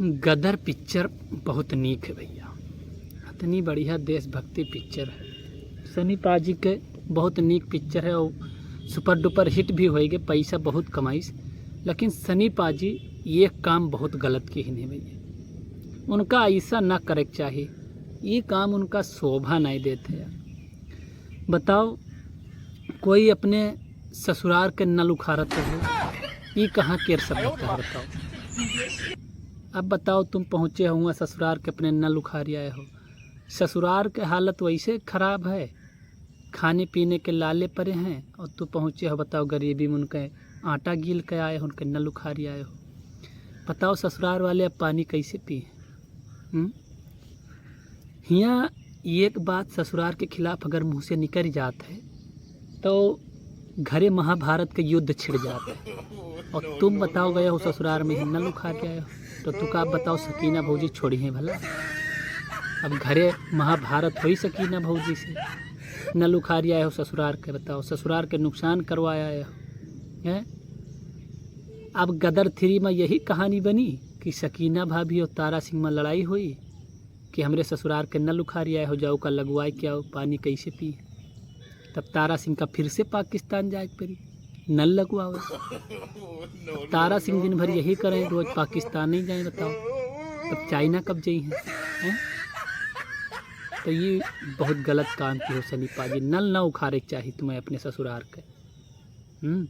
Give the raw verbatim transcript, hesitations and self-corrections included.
गदर पिक्चर बहुत नीक है भइया, इतनी बढ़िया देशभक्ति पिक्चर है। सनी पाजी के बहुत नीक पिक्चर है और सुपर डुपर हिट भी होइगे, पैसा बहुत कमाइस, लेकिन सनी पाजी ये काम बहुत गलत किहिन है भइया। उनका ऐसा ना करे के चाही, ये काम उनका शोभा नहीं देत है यार। बताओ, कोई अपने ससुरार के नल उखारत हो, ई कहाँ केर सभ्यता है बताओ? अब बताओ, तुम पहुँचे हो हुआँ ससुरार के अपने नल उखारी आए हो, ससुरार के हालत वैसे खराब है, खाने पीने के लाले परे हैं और तू पहुँचे हो, बताओ, गरीबी में उनके आटा गील के आए हो, उनके नल उखारी आए हो। बताओ ससुरार वाले अब पानी कैसे पिए? हम्म? हियाँ एक बात ससुरार के खिलाफ अगर मुँह से निकल जात है तो घरे महाभारत के युद्ध छिड़ जात है। और तुम बताओ, गए हो ससुरार में ही नल उखार के आए हो, तो तू का बताओ, सकीना भौजी छोड़ी हैं भला? अब घरे महाभारत होई सकीना भौजी से, नल उखारी आए हो ससुरार के, बताओ, ससुरार के नुकसान करवाए आए हो, हैं? अब गदर थ्री में यही कहानी बनी कि सकीना भाभी और तारा सिंह में लड़ाई हुई कि हमरे ससुरार के नल उखारी आए हो, जाओ का लगवाए के आओ, पानी कैसे पी। तब तारा सिंह का फिर से पाकिस्तान जाए के पड़ी नल लगवावे। अब तारा सिंह दिन भर यही करें, रोज पाकिस्तान ही जाए, बताओ, तब चाइना कब जाई हैं, हैं? तो ये बहुत गलत काम की हो सनी पाजी, नल ना उखारे के चाही तुम्हें अपने ससुरार के। हम्म।